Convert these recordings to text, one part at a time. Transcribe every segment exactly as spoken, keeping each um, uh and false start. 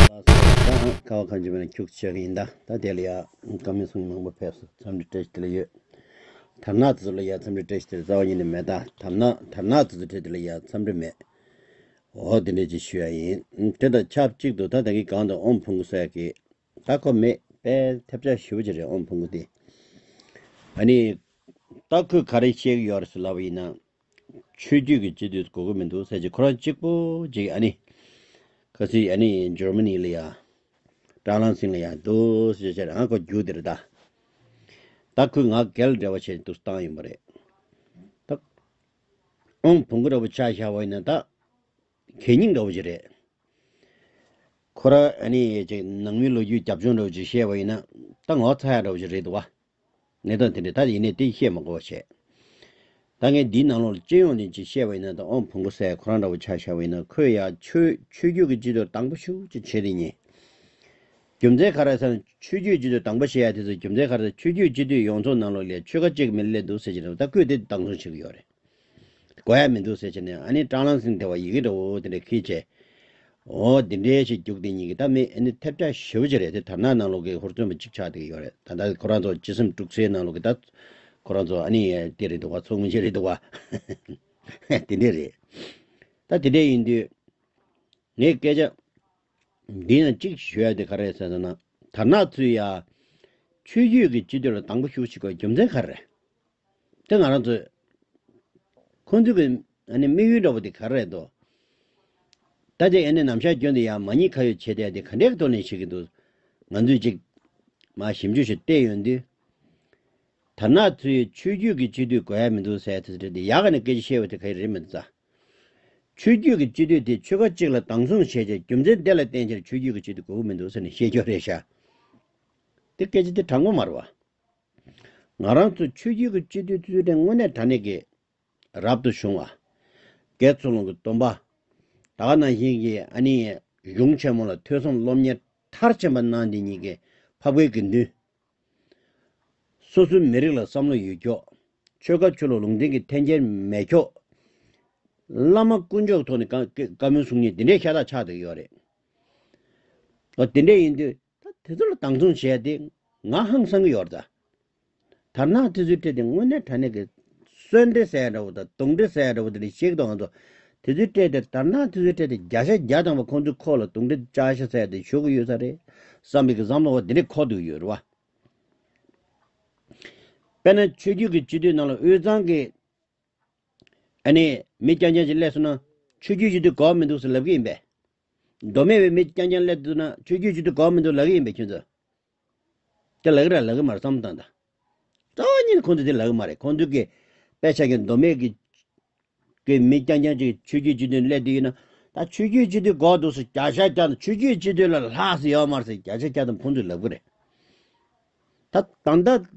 ལགས་སོ། ད་ཁ་བ་གང་བྱུང་མེད་ན་ཁྱུག་ཆེ་གི་ཡིན་ད། ད་དེ་ལ་ཡ་བཀའ་མོལ་གསུང་མང་པོ་ཕེབས་སོང་། འཚམས་འདྲི་བཀྲ་ཤིས་བདེ་ལེགས་ཡོད། དར་ནག་དེ་ཚོ་ལ་ཡ་འཚམས་འདྲི་བཀྲ་ཤིས་བདེ་ལེགས་རྩ་བ་ཉིད་ནས་མེད་ད། དར་ནག་དར་ནག་དེ་ཚོ་གྲས་དེ་ལ་ཡ་འཚམས་འདྲི་མེད། འོ་དེ་འདྲས་ཅིག་ཞུ་ཡ་ཡིན། དེ་དང་ཆབས་ཅིག་ཏུ་ད་ད་གིན་གང་དུ་ཨོམ་ཕུང་གུ་ཟེར་གི། ད་ཁོ་མེད་པས་ཐབས་ཆག་ཞེ་པོ་ཅིག་རེད། ཨོམ་ཕུང་གུ་དེ། ཨ་ནི། ད་ཁོས་ག་རེ་བཤད་ཀྱི་ཡོད་རེད་ཟེར་ལབ་པ་ཡིན་ན། ཆོས་བརྒྱུད་ཀྱི་སྤྱི་འཐུས་དགོས་ཀྱི་མི་འདུག་ཟེར་གྱི། ཁོ་རང་གཅིག་པོ་ཅིག་ཨ་ནི། ཁ་སང་ཨ་ནི་འཇར་མ་ནི་ལ་ཡ། ཀྲང་ལང་སིང་ལ་ཡ་འདུག་ཟེར་བྱས་རང་ཁོ་རྒྱུགས་དེ་རེད་ད། ད་ཁོས་ང་རྒྱལ་འབྲེལ་བ་བྱས་འདུག་བཏང་ཡིན་པ་རེད། ད། ཨོང་བོང་གུ་འདྲ་པོ་ཆ་བཞག་པ་ཡིན་ན་ད། གད་སྙིགས་འདྲ་པོ་ཅིག་རེད། ཁོ་ར་ཨ་ནི་ཅིག་ནང་མི་ལོ་རྒྱུས་རྒྱབ་ལྗོངས་འདྲ་པོ་ཅིག་བཤད་པ་ཡིན་ན། ད་ངོ་ཚ་ཡག་འདྲ་པོ་ཅིག་རེད་འདུག་བ། གནས་སྟངས་དེ་འདྲ་ད་ཡིན་ནའི་དེ་བཤད་མ་དགོས་པ་བྱས། ད་ངས་འདིའི་ནང་ལོགས་ལ་སྤྱི་ཡོངས་ནས་ཅིག་བཤད་པ་ཡིན་ན། ད་ཨོང་བོང་གུ་ཟེར་ཁོ་རང་འདྲ་པོ་ཆ་བཞག་པ་ཡིན་ན། ཁོས་ཡ་ཆོས་ཆོས་བརྒྱུད་ཀྱི་སྤྱི་འཐུས་དང་པོ་ཤུགས་ཅིག་བྱེད་དེ་ཉེ། རྒྱུ་མཚན་ག་རེ་ཟེར་ན། ཆོས་བརྒྱུད་སྤྱི་འཐུས་དང་པོ་བཤད་ཡ་དེ་ཚོ་རྒྱུ་མཚན་ག་རེ་ཟེར། ཆོས་བརྒྱུད་སྤྱི་འཐུས་ཡོངས་རྫོགས་ནང་ལོགས་ལ་ཆོལ་ཁ་གཅིག་མིན་སླེབས་འདུག་ཟེར་གྱི་རེད། ད་ཁོས་དེ་སྡང་ཟུག་བྱེད་ཀྱི་ཡོད་རེད། དགོས་ཡ་མི་འདུག་ཟེར་བྱས་ནས། ཨ་ནི་ཀྲང་ལང་སིང་དེ་བ་ཡི་གེ་འདྲ་པོ་དེ་འདྲ་འཁྱེར་བྱས། འོ་དེ་འདྲའི་ཞིག་རྒྱུགས་དེ་ཉིད་ཀྱི་ད་མི་ཨ་ནི་ཐབས་ཆག་ཞེ་པོ་ཅིག་རེད། དེ་དར་ནག་ནང་ལོགས་ཀྱི་ཧུར་བརྩོན་པ་གཅིག་ཆགས་བསྡད་ཀྱི་ཡོད་རེད། ད་ལྟ་ཁོ་རང་ཚོ་སྤྱི་སེམས་དཀྲུག་སའི་ནང་ལོགས་ཀྱི་ད། ཁོ་རང་ཚོ་ཨ་ནི་དེ་རེད་འདུག་བ། ཚོགས་མི་ཆེ་རེད་འདུག་བ། དེ་འདྲས་རེད། ད་དེ་འདྲས་ཡིན་དུས། ངས་སྐད་ཆ་འདི་ན་གཅིག་ཞུ་ཡ་དེ་ག་རེ་ཟེར་ན། དར་ནག་ཚོས་ཡ་ཆོས་བརྒྱུད་ཀྱི་སྤྱི་འཐུས་ལ་དང་པོ་ཤུགས་ཆེ་དགོས་རྒྱུ་མཚན་ག་རེ་རེད། དེ་ང་རང་ཚོས་ཁོང་ཚོས་ཀྱི་ཨ་ནི་དམིགས་ཡུལ་འདྲ་པོ་དེ་ག་རེ་རེད་དོ། ད་དེ་ཨ་ནི་ནམ་ཞག་རྒྱུན་དུ་ཡ་མ་ཉེས་ཁ་གཡོགས་བྱེད་བསྡད་དེ་ག་འདྲའི་ཐོག་ནས་བྱེད་ཀྱི་འདུག་ང་ཚོས་ཅིག་མ་ཞིབ་འཇུག་ཞིག་བལྟས་ཡོང་དུས། དར་ནག་ཚོས་ཆོས་བརྒྱུད་ཀྱི་སྤྱི་འཐུས་དགོས་ཡ་མི་འདུག་ཟེར་དེ་ཚོ་དེ་ཡག་ག་ནས་སྐད་ཆ་བཤད་པ་དེ་ག་རེ་རེད་མི་འདུག་ད། ཆོས་བརྒྱུད་ཀྱི་སྤྱི་འཐུས་དེ་ཆོལ་ཁ་གཅིག་ལ་བདག་བཟུང་བྱས་བྱས། རྒྱུ་མཚན་དེ་ལ་བརྟེན་བྱས་ཆོས་བརྒྱུད་ཀྱི་སྤྱི་འཐུས་དགོས་ཀྱི་མི་འདུག་ཟེར་ནས་བཤད་རྒྱུ་རེད་ཤག་དེ་སྐད་ཆ་དེ་དྲང་པོ་མ་རེད་བ། ང་རང་ཚོ་ཆོས་བརྒྱུད་ཀྱི་སྤྱི་འཐུས་དེ་ཚོ་དེ་དངོས་གནས་དྲང་གནས་ཀྱི་རབ་ཏུ་བྱུང་བ། དགེ་ཚུལ་སློང་གི་སྡོམ་པ། ད་ག་ནང་བཞིན་གྱི་ཨ་ནི་གཞུང་ཆེན་མོ་ལ་ཐོས་བསམ་སློབ་གཉེར་མཐར་ཕྱིན་པ་གནང་དེ་ཉིད་ཀྱི་འཕགས་པའི་དགེ་འདུན། སོ་སོའི་མི་རིགས་ལ་བསམ་བློ་ཡོད་ཀྱོག་ཆོལ་ཁ་ཆོས་ལུགས་ལུང་འདྲེན་གྱི་འཐེན་འཁྱེར་མེད་ཀྱོག་བླ་མ་དཀོན་མཆོག་ཐོག་ནས་བཀའ་བཀའ་མོལ་གསུང་མཁན་དེ་འདྲའི་ཤ་སྟག་ཆགས་བསྡད་ཀྱི་ཡོད་རེད། འོ་དེ་འདྲ་ཡིན་དུས་ད་དེ་ཚོ་ལ་སྡང་ཟུག་བྱས་ཏེ་ང་ཧང་སང་གི་ཡོད་རེད་ད། དར་ནག་དེ་ཚོའི་གྲས་དེ་དངོས་གནས་དྲང་གནས་ཀྱི་གསོན་འདྲེ་ཟེར་ཡ་འདྲ་བོ་དང་གདོན་འདྲེ་ཟེར་ཡ་འདྲ་བོ་དེ་འདྲ་བཤད་ཀྱི་འདུག་ང་ཚོ། དེ་ཚོའི་གྲས་དེ་དར་ནག་དེ་ཚོའི་གྲས་དེ་བརྒྱ་ཆ་བརྒྱ་ཐམ་པ་ཁོང་ཚོའི་ཁོག་ལ་གདོན་འདྲེ་ལྕགས་ཤ་ཟེར་ཡ་དེ་ཞུགས་ཀྱི་ཡོད་ས་རེད་བསམ་པའི་གི་བསམ་བློ་བ་དེ་འདྲ་འཁོར་འདུག་ཡོད་རེད་བ། དཔེར་ན་ཆོས་བརྒྱུད་ཀྱི་སྤྱི་འཐུས་ནང་ལ་དབུས་གཙང་གི་ཨ་ནི་མི་རྐྱང་རྐྱང་ཅིག་སླེབས་སོང་ན་ཆོས་བརྒྱུད་སྤྱི་འཐུས་དགོས་མི་འདུག་ཟེར་ལབ་ཀྱི་ཡིན་པས། མདོ་སྨད་པའི་མི་རྐྱང་རྐྱང་སླེབས་འདུག་ན་ཆོས་བརྒྱུད་སྤྱི་འཐུས་དགོས་མི་འདུག་ལབ་ཀྱི་ཡིན་པས་ཁྱོད་ཚོ། དེ་ལབ་ཀྱི་རེད་ལབ་ཀྱི་མ་རེད་བསམ་བློ་བཏང་དང་། རྩ་བ་ཉིད་ནས་ཁོང་ཚོས་དེ་ལབ་ཀྱི་མ་རེད། ཁོང་ཚོས་ཀྱི་དཔེ་ཆ་གི་མདོ་སྨད་ཀྱི་གི་མི་རྐྱང་རྐྱང་ཅིག་ཆོས་བརྒྱུད་སྤྱི་འཐུས་སླེབས་དུས་ཡིན་ན། ད་ཆོས་བརྒྱུད་སྤྱི་འཐུས་དགོས་འདུག་ཟེར་བརྒྱ་ཆ་བརྒྱ་དང་། ཆོས་བརྒྱུད་སྤྱི་འཐུས་ལ་ལྷག་ཟེར་ཡོད་མ་རེད་ཟེར་བརྒྱ་ཆ་བརྒྱ་དང་ཁོང་ཚོས་ལབ་ཀྱི་རེད། ད་ད་ལྟ་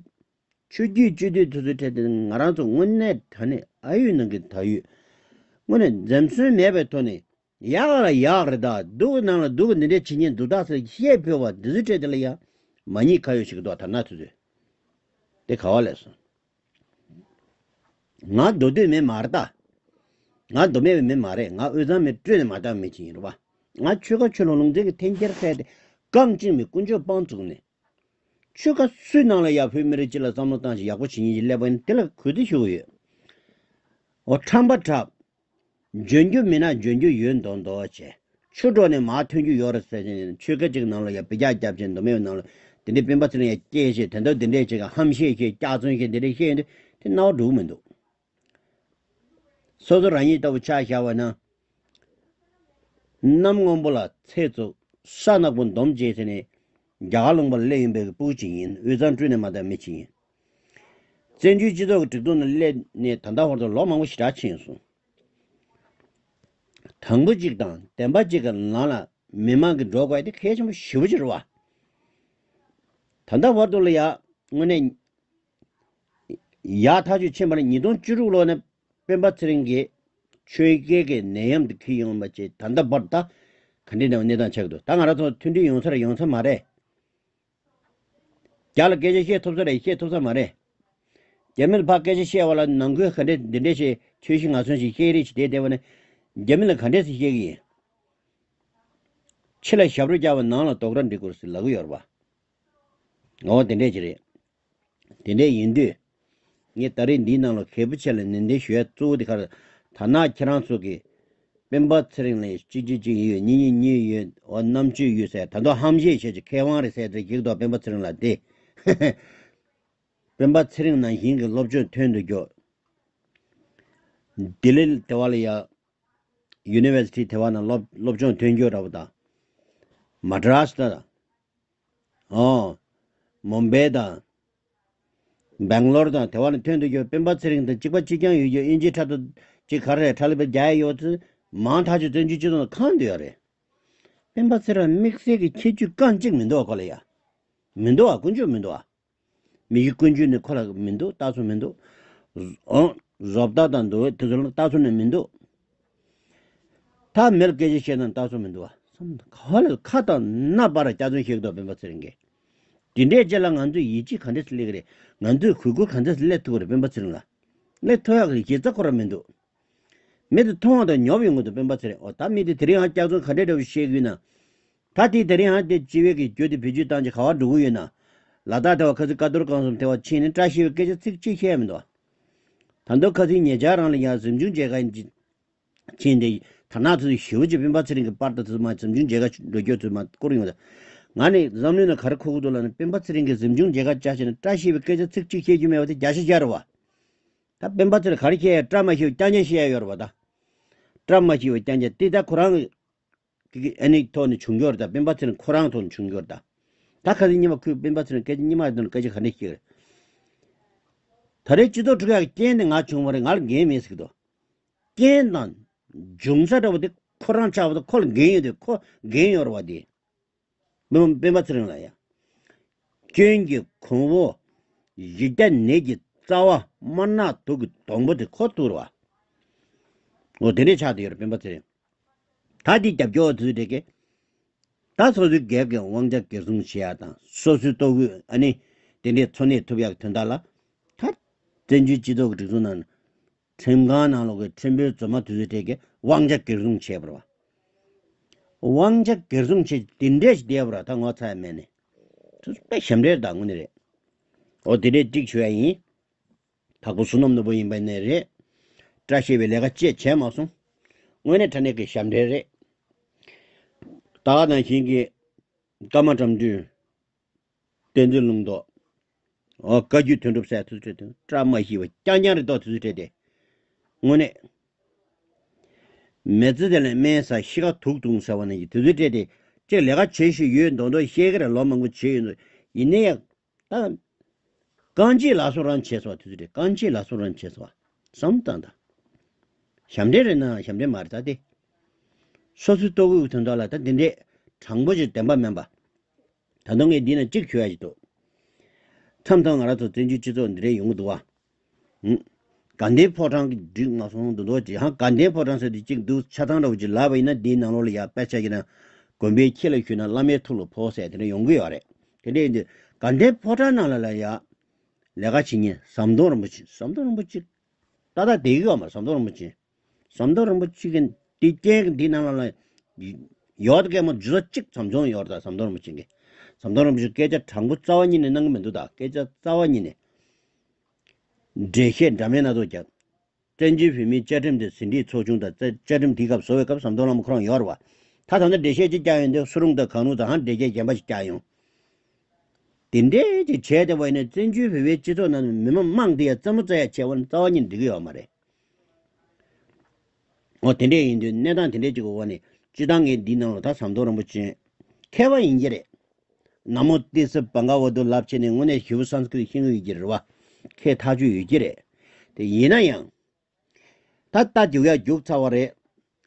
ཆོས་བརྒྱུད་སྤྱི་འཐུས་དེ་ཚོའི་གྲས་དེ་ང་རང་ཚོ་དངོས་གནས་དྲང་གནས་ཨ་ཡོད་ནང་གི་ད་ཡོད། དངོས་གནས་འཛེམ་ཟོན་མེད་པའི་ཐོག་ནས་ཡག་ལ་ཡག་རེད། ད་སྡུག་གི་ནང་ལ་སྡུག་གི་འདི་འདྲས་བྱེད་ཉེན་འདུག་ད་ཟེར་བཤད་ཕོད་པ་འདི་ཚོའི་གྲས་དེ་ལ་ཡ་མ་ཉེས་ཁ་གཡོགས་བྱེད་ཀྱི་འདུག་དར་ནག་དེ་ཚོས། དེ་ག་བ་ལས་སོང་། ང་མདོ་སྟོད་མི་མ་རེད་ད། ང་མདོ་སྨད་པའི་མི་མ་རེད། ང་དབུས་གཙང་མི་སྤྲོས་ནས་མ་བཏང་མི་ཅིག་ཡིན་རེད་བ། ང་ཆོལ་ཁ་ཆོས་ལུགས་ལུང་འདྲེན་གྱི་འཐེན་འཁྱེར་ཟེར་དེ་རྐང་གཅིག་མི་དཀོན་མཆོག་དཔང་བཙུགས་ནས། ཆོལ་ཁ་སུའི་ནང་ལ་ཡ་བོད་མི་རིགས་སྤྱི་ལ་བསམ་བློ་བཏང་ཞིག་ཡག་པོ་བྱེད་ཉེན་ཞིག་སླེབས་པ་ཡིན་དེ་ལ་གུས་བརྩི་ཞུ་གི་ཡོད། འོ་ཁྲམ་པ་ཁྲབ། འཇོན་རྒྱུ་མིན་ན་འཇོན་རྒྱུ་ཡོད་མདོག་མདོག་བྱས། ཆུ་གྲོགས་ནས་མར་ཐོན་རྒྱུ་ཡོད་རེད་ཟེར་བྱས་ནས་ཆོལ་ཁ་ཅིག་ནང་ལ་ཡ་སྦི་རྒྱག་རྒྱབ་བྱས་མདོ་སྨད་ནང་ལ་དེ་འདྲའི་སྤེན་པ་ཚེ་རིང་ཡ་སྐྱེས་ཤེས་དེ་འདྲ་དེ་འདྲས་ཅིག་ག་ཧམ་བཤད་ཤེས་སྐྱག་རྫུན་ཤེས་དེ་འདྲས་བཤད་ཡོང་དུས་དེ་རྣ་བ་འགྲོ་གི་མི་འདུག་སོ་སོ་རང་ཉིད་ལྟ་བུ་ཆ་བཞག་པ་ན། གནམ་སྔོན་པོ་ལ་ཚེ་བཙུགས། ས་ནག་པོ་འདོམ་བྱས་ཟེར་ནས་རྒྱ་གར་ལུང་པར་སླེབས་ཡིན་པའི་སྤུ་གུ་ཅིག་ཡིན། དབུས་གཙང་སྤྲུལ་ནས་མ་བཏང་མི་ཅིག་ཡིན། བཙན་བྱོལ་སྤྱི་ཚོགས་ཀྱི་སྒྲིག་འཛུགས་ནང་སླེབས་ནས་ད་ལྟ་བར་དུ་ལོ་མང་པོ་ཞེ་དྲག་ཕྱིན་སོང་། དང་པོ་གཅིག་དང་བདེན་པ་གཅིག་གི་ནང་ལ་མི་མང་གི་འགྲོ་དགོས་དེ་གལ་ཆེན་པོ་ཞེ་པོ་ཅིག་རེད་བ། ད་ལྟ་བར་དུ་ལ་ཡ་དངོས་གནས་ཡག་ཐག་ཆོད་ཕྱིན་པ་ནི་ཉིས་སྟོང་བཅུ་དྲུག་ལོ་ནས་སྤེན་པ་ཚེ་རིང་གིས་ཆོལ་ཁའི་གི་ནད་ཡམས་དེ་འཁྱེར་ཡོང་བ་བྱས་ད་ལྟ་བར་ད་ག་འདྲའི་ནང་གནས་སྟངས་ཆགས་ཀྱི་འདུག་ད་ང་རང་ཚོ་མཐུན་སྒྲིལ་ཡོང་ས་རེད་ཡོང་ས་མ་རེད། རྒྱ་ལ་སྐད་ཆ་བཤད་ཐུབ་ས་རེད་བཤད་ཐུབ་ས་མ་རེད། རྒྱ་མི་ལ་ཕར་སྐད་ཆ་བཤད་པ་ལ་ནང་ཁུལ་ག་འདྲས་འདི་འདྲས་བཤད་ཆོལ་ཞེན་ངན་སོང་ཞིག་བཤད་རེས་ཞིག་བསྡད་བསྡད་པ་ནི། རྒྱ་མི་ལ་ག་འདྲས་སེ་བཤད་ཀྱི་ཡིན། ཕྱི་ལ་ཞབས་བྲོ་རྒྱག་པ་ནང་ལ་རྡོག་སྒྲ་འགྲིག་དགོས་ཟེར་ལབ་ཀྱི་ཡོད་རེད་པ། འོ་དེ་འདྲས་ཅིག་རེད། དེ་འདྲས་ཡིན་དུས། ངས་ད་རེས་འདིའི་ནང་ལ་གལ་པོ་ཆེ་ལ་ནན་ཏན་ཞུ་ཡ་གཙོ་བོ་དེ་ག་རེ། ད་ནག་ཁྱེད་རང་ཚོ་གིས་སྤེན་པ་ཚེ་རིང་ལ་གཅིག་གཅིག་གཅིག་ཡོད། གཉིས་གཉིས་གཉིས་ཡོད། འོ་རྣམ་དཔྱོད་ཡོད་ཟེར། ད་དུང་ཧམ་བཤད་བྱས་ཀྱི་མཁས་དབང་རེད་ཟེར་དེ་ཞིག་འདུག་སྤེན་པ་ཚེ་རིང་ལ་དེ། སྤེན་པ་ཚེ་རིང་ནང་བཞིན་གྱི་སློབ་སྦྱོང་ཐོན་དུ་འཇུག་ལྡི་ལི་དེ་བ་ལ་ཡ། ཡུ་ནི་ཝར་སི་ཊི་དེ་བ་ན་སློབ་སློབ་སྦྱོང་ཐོན་རྒྱུ་འདྲ་པོ་དང་། མ་ཌ་རཱས་དང་། ཨོ། མུམ་བྷེ་དང་། སྦེང་ལོར་དང་དེ་བ་ན་ཐོན་དུ་རྒྱུ། སྤེན་པ་ཚེ་རིང་དང་གཅིག་པ་གཅིག་རྐྱང་ཡོད་རྒྱུ། ཨིན་ཇི་ཕྲག་དོག་གཅིག་ག་རེ་རེད། ཁྲ་ལི་པའི་རྒྱ་ཡོད་ཚེ་མང་ཐག་ཆོད་བཙན་བྱོལ་སྤྱི་ཚོགས་ནང་ཁེངས་བསྡད་ཡོད་རེད། སྤེན་པ་ཚེ་རིང་དམིགས་བསལ་གྱི་ཁྱད་ཆོས་རྐང་གཅིག་མི་འདུག་ག་ཁོ་ལ་ཡ། མི་འདུག་ག་ཀུན་སྤྱོད་མི་འདུག་ག་མི་གི་ཀུན་སྤྱོད་ནི་ཁོ་ལ་མི་འདུག་ལྟ་ཚུལ་མི་འདུག་ཨང་། བཟོ་ལྟ་དང་འདུག་དེ་ཚོ་ལ་ལྟ་ཚུལ་ནི་མི་འདུག་ད་མི་ལ་སྐད་ཆ་བཤད་ན་ལྟ་ཚུལ་མི་འདུག་བ། བསམ་ག་ལ་ཁ་དང་སྣ་བར་སྐྱག་རྫུན་བཤད་ཀྱི་འདུག་སྤེན་པ་ཚེ་རིང་གིས། དེ་འདྲའི་རྗེས་ལ་ང་ཚོས་ཡིད་ཆེས་ག་འདྲས་སླེབས་ཀྱི་རེད། ང་ཚོས་གུས་བཀུར་ག་འདྲས་སླེབས་ཐུབ་ཀྱི་རེད། སྤེན་པ་ཚེ་རིང་ལ་སླེབས་ཐུབ་ཡག་གི་གཞི་རྩ་ཁོ་རང་མི་འདུག་མི་དེ་མཐོང་བ་དང་ཉོབ་ཡོང་གི་འདུག་སྤེན་པ་ཚེ་རིང་། འོ་ད་མི་དེ་དེ་རིང་ཧང་སྐྱག་རྫུན་ག་འདྲས་འདྲ་བོ་བཤད་ཀྱི་ཡོད་ན། ད་དེ་དེ་རིང་ཧང་དེ་སྤྱི་བའི་གི་རྒྱུ་དེ་བེད་སྤྱོད་བཏང་ཅིག་ག་བར་འགྲོ་གི་ཡོད་ན། ལ་དྭགས་དེ་བ་ཁ་སང་ཀ་རྡོར་རྐང་གསུམ་དེ་བ་ཕྱིན་ནས་བཀྲ་ཤིས་པའི་སྐད་ཆ་ཚིག་གཅིག་བཤད་མི་འདུག་ད་དུང་ཁ་སང་ཉེ་ཆར་རང་ལ་ཡང་གཟིམ་ཆུང་མཇལ་ཁ་ཡིན་ཕྱིན་ཏེ། དར་ནག་ཚོས་ཞེ་པོ་ཅིག་སྤེན་པ་ཚེ་རིང་གི་པར་དང་དེ་ཚོ་མ་གཟིམ་ཆུང་མཇལ་ཁ་འགྲོ་རྒྱུ་ཚོ་མ་བསྐུར་ཡོང་། ད་ང་ནི་བསམ་བློའི་ནང་ག་རེ་འཁོར་གི་འདུག་ལབ་ན། སྤེན་པ་ཚེ་རིང་གིས་གཟིམ་ཆུང་མཇལ་ཁ་བཅར་བྱས་ནས་བཀྲ་ཤིས་པའི་སྐད་ཆ་ཚིག་གཅིག་བཤད་རྒྱུ་མེད་པ་དེ་རྒྱལ་ཞེན་རྒྱག་རེད་བ། ད་སྤེན་པ་ཚེ་རིང་ག་རེ་བཤད་ཡ། བཀྲ་མ་ཤིས་པའི་རྐྱང་རྐྱང་བཤད་ཡ་ཡོད་རེད་བ་ད། བཀྲ་མ་ཤིས་པའི་རྐྱང་རྐྱང་དེ་ད་ཁོ་རང་གི་ཨ་ནི་ཐོག་ནས་བྱུང་རྒྱུ་རེད། ད་སྤེན་པ་ཚེ་རིང་ཁོ་རང་ཐོག་ནས་བྱུང་རྒྱུ་རེད་ད། ད་ཁ་སང་ཉི་མ་ཁོས་སྤེན་པ་ཚེ་རིང་སྐད་ཆ་ཉི་མ་དང་སྐད་ཆ་ག་འདྲ་བཤད་རེད། ད་རེས་སྤྱི་ཚོགས་དཀྲུག་ཡག་གི་རྐྱེན་དེ་ང་བྱུང་བ་རེད། ང་ལ་འགན་མེད་ཟེར་གི་འདུག་རྐྱེན་དང་འབྱུང་ས་འདྲ་བོ་དེ་ཁོ་རང་ཆགས་པ་དང་། ཁོ་ལ་འགན་ཡོད་དུས་ཁོ་འགན་ཡོད་རེད་བ་དེ། སྤེན་པ་ཚེ་རིང་ལ་ཡ། སྐྱོན་གྱི་གོང་བུ། བཞི་བརྒྱ་ནད་ཀྱི་རྩ་བ། དམར་ནག་དུག་གི་སྡོང་པོ་དེ་ཁོ་ཐུག་རེད་བ། འོ་དེ་འདྲས་ཆགས་བསྡད་ཡོད་རེད་སྤེན་པ་ཚེ་རིང་། ད་དེ་རྒྱབ་སྐྱོར་དུས་དེ་གས། ད་སོ་སོའི་རྒྱབ་ཀྱི་དབང་ཆ་སྒེར་སྲུང་བྱེད་ཡ་དང་། སོ་སོའི་ལྟོ་གོས་ཨ་ནི་དེ་འདྲའི་འཚོ་གནས་ཐུབ་ཡག་གི་དོན་དག་ལ། ད་བཙན་བྱོལ་སྤྱི་ཚོགས་ཀྱི་སྒྲིག་འཛུགས་ནང་ཁྲིམས་ཁང་ནང་ལོགས་ཀྱི་ཁྲིམས་དཔོན་རྫུན་མ་དེ་ཚོའི་གྲས་ཀྱིས་དབང་ཆ་སྒེར་སྲུང་བྱས་པ་རེད་བ། དབང་ཆ་སྒེར་སྲུང་བྱས་དེ་འདྲས་ཞིག་བསྡད་པ་རེད། ད་ངོ་ཚ་ཡ་མེད་ནས། དེ་ཚོ་དཔེ་ཞབས་འདྲེན་རེད། ད་དངོས་གནས་རེད། འོ་དེ་འདྲས་གཅིག་ཞུ་ཡ་ཡིན། དྭགས་པོ་བསོད་ནམས་ནོར་བུ་ཡིན་པ་ནས་རེད། བཀྲ་ཤིས་པའི་ལས་ཀ་ཅིག་བྱས་མ་སོང་། དངོས་གནས་དྲང་གནས་ཀྱི་ཞབས་འདྲེན་རེད། ད་ག་ནང་བཞིན་གྱི་ཀརྨ་དགྲ་འདུལ། བསྟན་འཛིན་ལུང་རྟོགས། འོ་བཀའ་བརྒྱུད་དོན་གྲུབ་ཟེར་དེ་ཚོ་སྤྲད་དེ། བཀྲ་མ་ཤིས་པ་རྐྱང་རྐྱང་རེད་དོ། དེ་ཚོ་སྤྲད་དེ། དངོས་གནས། མི་ཚེ་དེ་ལ་སྨན་ཟ་ཤི་ཁ་དུག་འཐུང་ཟེར་བ་ནང་བཞིན་དེ་ཚོ་སྤྲད་དེ། ཅིག་ལས་ཀ་བྱེད་ཤེས་ཡོད་མདོག་མདོག་བཤད་ཀྱི་རེད། ལོ་མང་པོ་བྱས་ཡོད་འདུག་ཡིན་ན་ཡང་། ད། རྐང་རྗེས་ལ་སོགས་རང་བྱས་སོང་བ། དེ་ཚོ་རེད། རྐང་རྗེས་ལ་སོགས་རང་བྱས་སོང་བ། བསམ་བཏང་དང་། ཞབས་འདྲེན་རེད་ན་ཞབས་འདྲེན་མ་རེད་ད་དེ། སོ་སོའི་ལྟོ་གོས་ཀྱི་དོན་དག་ལ་ད་དེ་འདྲས་དྲང་པོ་ཞིག་བདེན་པ་མིན་པ། ད་དུང་ངས་འདི་ན་གཅིག་ཞུ་ཡ་ཞིག་འདུག་མཚམས་མཚམས་ང་རང་ཚོ་བཙན་བྱོལ་སྤྱི་ཚོགས་འདི་འདྲས་ཡོང་གི་འདུག་བ། ཧུམ། དགའ་ལྡན་ཕོ་བྲང་གི་འགྲིག་མ་སོང་འདུག་འདུག་ཅིག་ཧང་དགའ་ལྡན་ཕོ་བྲང་ཟེར་དུས་གཅིག་འདུག་ཆ་ཚང་འདྲ་བོ་ཅིག་ལབ་པ་ཡིན་ན། འདིའི་ནང་ལོགས་ལ་ཡ་དཔེ་ཆ་གི་ན་དགོན་པའི་ཁྱི་ལ་ཞུས་ན་བླ་མའི་ཐུགས་ལ་ཕོག་ཟེར་དེ་འདྲ་ཡོང་གི་ཡོད་རེད། དེ་འདྲས་ཡིན་དུས་དགའ་ལྡན་ཕོ་བྲང་ནང་ལ་ལ་ཡ་ལས་ཀ་བྱེད་མཁན་ཟམ་གདོང་རིན་པོ་ཆེ། ཟམ་གདོང་རིན་པོ་ཆེ་ཏག་ཏག་བསྡད་ཀྱི་ཡོད་མ་རེད། ཟམ་གདོང་རིན་པོ་ཆེ། ཟམ་གདོང་རིན་པོ་ཆེ་གི་འདི་རྐྱེན་གྱིས་འདི་ནང་ལ་ལ་ཡོད་དེ་སྐད་མ་འཇུ་ས་གཅིག་ཙམ་ཙམ་ཡོད་རེད། ད་ཟམ་གདོང་རིན་པོ་ཆེ་གི། ཟམ་གདོང་རིན་པོ་ཆེ་སྐད་ཆ་དྲང་པོ་རྩ་བ་ཉིད་ནས་གནང་གི་མི་འདུག་ད་སྐད་ཆ་རྩ་བ་ཉིད་ནས། འགྲེལ་བཤད་འདྲ་མིན་སྣ་ཚོགས་རྒྱབ། བཙན་བྱོལ་བོད་མིའི་བཅའ་ཁྲིམས་དེ་ཟིན་བྲིས་ཚོགས་ཆུང་དང་བཅའ་བཅའ་ཁྲིམས་དེའི་སྐབས་བཟོ་བའི་སྐབས་ཟམ་གདོང་ལྷ་མོ་ཁོ་རང་ཡོད་རེད་བ། ད་ད་ལྟ་འགྲེལ་བཤད་ཅིག་བརྒྱབ་ཡོང་དུས་སུ་རུང་དང་གང་རུང་དང་ཧང་འགྲེལ་བཤད་གཞན་པ་ཞིག་བརྒྱབ་ཡོང་། དེ་འདྲས་ཅིག་བྱས་བསྡད་པ་ཡིན་ན་བཙན་བྱོལ་བོད་པའི་སྤྱི་ཚོགས་ནང་མི་མང་མང་དེ་ཡ་རྩེད་མོ་རྩེ་ཡ་བྱས་པ་ནི་རྩ་བ་ཉིད་འགྲིག་གི་ཡོད་མ་རེད། འོ་དེ་འདྲས་ཡིན་དུས་གནས་སྟངས་དེ་འདྲས་ཅིག་གི་འོག་ནས་སྤྱི་བཏང་ངས་འདིའི་ནང་ལ་ད་ཟམ་གདོང་རིན་པོ་ཆེ་མཁས་པ་ཡིན་གྱི་རེད། ན་མོ་ཏི་སི་བྷ་ག་ཝ་ཏུ་ལབ་བྱས་ནས་དངོས་གནས་ཞེ་པོ་སཾ་སྐྲྀཏ་ཤེས་ཀྱི་ཡོད་ཀྱི་རེད་བ། མཁས་ཐག་ཆོད་ཡོད་ཀྱི་རེད། དེ་ཡིན་ན་ཡང་། ད་ལྟ་རྒྱུག་ཡ་རྒྱུག་ཚར་བ་རེད།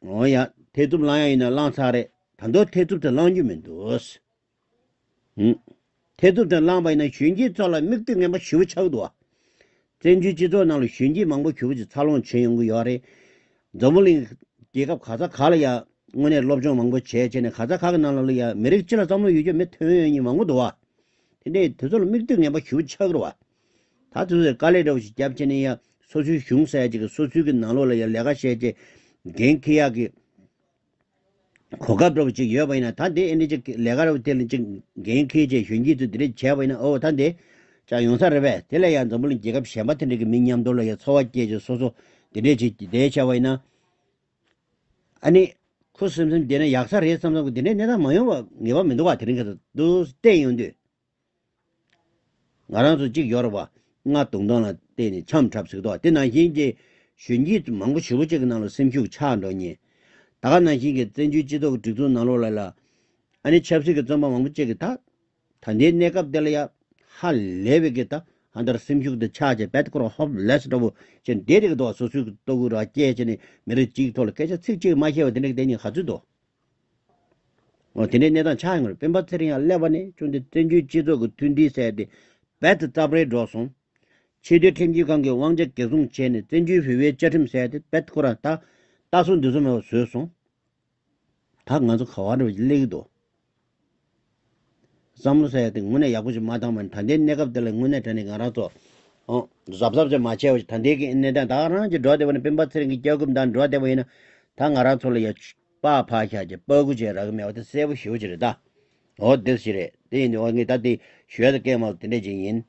འོ་ཡ། ཐེ་ཚོམ་ལངས་ཡ་ཡིན་ན་ལངས་ཚར་རེད། ད་དུང་ཐེ་ཚོམ་དེ་ལངས་རྒྱུ་མི་འདུག་ཧུམ། ཐེ་ཚོམ་དེ་ལངས་པ་ཡིན་ན་གཞོན་སྐྱེས་ཚོ་ལ་མིག་ལྟོས་ངན་པ་ཞེ་པོ་ཆགས་འདུག་བ། བཙན་བྱོལ་སྤྱི་ཚོགས་ནང་ལ་གཞོན་སྐྱེས་མང་པོ་ཞེ་པོ་ཅིག་འཚར་ལོངས་བྱེད་ཡོང་གི་ཡོད་རེད། འཛམ་བུ་གླིང་རྒྱལ་ཁབ་ག་ས་ག་ལ་ཡ་དངོས་གནས་སློབ་སྦྱོང་མང་པོ་བྱས་བྱས་ནས་ག་ས་ག་གི་ནང་ལ་ལ་ཡ་མི་རིགས་སྤྱི་ལ་བསམ་བློ་ཡོད་རྒྱུ་མི་ཐོན་ཡོང་མཁན་མང་པོ་འདུག་བ། དེ་འདྲས་དེ་ཚོ་ལ་མིག་ལྟོས་ངན་པ་ཞེ་པོ་ཆགས་ཀྱི་རེད་བ། ད་དེ་ཚོས་དཀའ་ལས་འདྲ་བོ་ཞིག་བརྒྱབ་བྱས་ནས་ཡ་སོ་སོའི་གཞུང་ཟེར་ཡ་ཅིག་གི་སོ་སོའི་གི་ནང་ལོགས་ལ་ཡ་ལས་ཀ་བྱས་བྱས་འགན་འཁྱེར་ཡག་གི་ གོ་སྐབས་འདྲ་པོ་ཅིག་ཡོད་པ་ཡིན་ན། ད་དེ་ཨེ་འདྲ་ཅིག་ལས་ཀ་འདྲ་པོ་དེ་ལ་ཅིག་འགན་འཁྱེར་བྱས་གཞོན་སྐྱེས་ཚོས་དེ་འདྲ་བྱས་པ་ཡིན་ན། ཨོ་ད་དེ་ཅག་ཡོང་ས་རེད་པས། དེ་ལས་ཡང་འཛམ་བུ་གླིང་རྒྱལ་ཁབ་གཞན་པ་དེ་འདྲ་གི་མི་མཉམ་དུ་ལ་ཡང་འཚོ་བ་སྐྱེལ་བྱས་སོ་སོ་དེ་འདྲ་ཅིག་བསྡད་བྱས་པ་ཡིན་ན། ཨ་ནི་ཁུ་སིམ་སིམ་བསྡད་ན་ཡག་ས་རེད་བསམ་བསམ་གི། དེ་འདྲའི་གནས་སྟངས་མ་ཡོང་བ་ངེས་པ་མི་འདུག་ག་དེ་རིང་ཁ་སང་འདུག་བལྟས་ཡོང་དུས། ང་རང་ཚོ་གཅིག་ཡོད་རེད་པ། རྔ་རྡུང་སྟངས་ལ་བརྟེན་ནས་འཆམ་འཁྲབ་ཟིག་འདུག་དེ་ནང་བཞིན་གྱི་གཞོན་སྐྱེས་མང་པོ་ཞེ་པོ་ཅིག་གི་ནང་ལ་སེམས་ཤུགས་ཆག་འགྲོ་ཉེན། ད་ག་ནང་བཞིན་གྱི་བཙན་བྱོལ་སྤྱི་ཚོགས་ཀྱི་སྒྲིག་འཛུགས་ནང་ལོགས་ལ་ལ། ཨ་ནི་ཆབ་སྲིད་ཀྱི་བཙོན་པ་མང་པོ་ཅིག་གིས་ད་ད་ལྟའི་གནས་སྐབས་འདི་ལ་ཡ་ཧ་ལས་པའི་གི་ད་ཧ་འདར་སེམས་ཤུགས་འདི་ཆག་བྱས་བེད་ཁོ་རང་ཧོབ་ལེས་འདྲ་པོ་བྱས་བསྡད་དེ་གི་འདུག་སོ་སོའི་གི་ལྟོ་གོས་ར་སྐྱེལ་བྱས་ནས་མི་རིགས་གཅིག་ཐོག་ལ་སྐད་ཆ་ཚིག་གཅིག་མ་བཤད་པ་དེ་འདྲ་གི་བསྡད་ཉེན་ག་ཚོད་འདུག་འོ་དེ་འདྲའི་གནས་སྟངས་ཆགས་ཡོང་རེད། སྤེན་པ་ཚེ་རིང་ཡང་སླེབས་པ་ནས་བྱུང་སྟེ་བཙན་བྱོལ་སྤྱི་ཚོགས་ཀྱི་མཐུན་སྒྲིལ་ཟེར་ཏེ་རྦད་དེ་རྩབ་རལ་འགྲོ་སོང་། ཆེས་མཐོའི་ཁྲིམས་ཞིབ་ཁང་གི་དབང་ཆ་གེགས་སྲུང་བྱས་ནས་བཙན་བྱོལ་བོད་པའི་བཅའ་ཁྲིམས་ཟེར་ཏེ་རྦད་ཁོ་རང་ད་ལྟ་སོ་འདི་ཚོ་མེད་པ་བཟོས་སོང་། ད་ང་ཚོ་ག་བ་འགྲོ་སླེབས་ཀྱི་འདུག་བསམ་བློ་ཟེར་ཡ་དེ་དངོས་གནས་ཡག་པོ་ཞིག་མ་བཏང་བ་ནི། ད་ལྟའི་གནས་སྐབས་དེ་ལ་དངོས་གནས་དྲང་གནས་ང་རང་ཚོ་ཨོ་གཟབ་གཟབ་ཅིག་མ་བྱས་པ་ཞིག་ད་ལྟའི་གི་གནས་སྟངས་ད་རང་གི་འགྲོ་བསྡད་པ་ནི་སྤེན་པ་ཚེ་རིང་གི་སྐྱབས་མགོན་དང་འགྲོ་བསྡད་པ་ཡིན་ན། ད་ང་རང་ཚོ་ལ་ཡ་པགས་ཕར་བཞག་ཅིག་པགས་ཀུ་ཅིག་རག་གི་མེད་པ་དེ་གསལ་པོ་ཞེ་པོ་ཅིག་རེད་ད། ཨོ་དེ་ཞིག་རེད། དེ་ཡིན་དུས་ཨོ་ངས་ད་དེ་ཞུ་ཡ་དེ་སྐད་མ་དེ་འདྲ་ཅིག་ཡིན།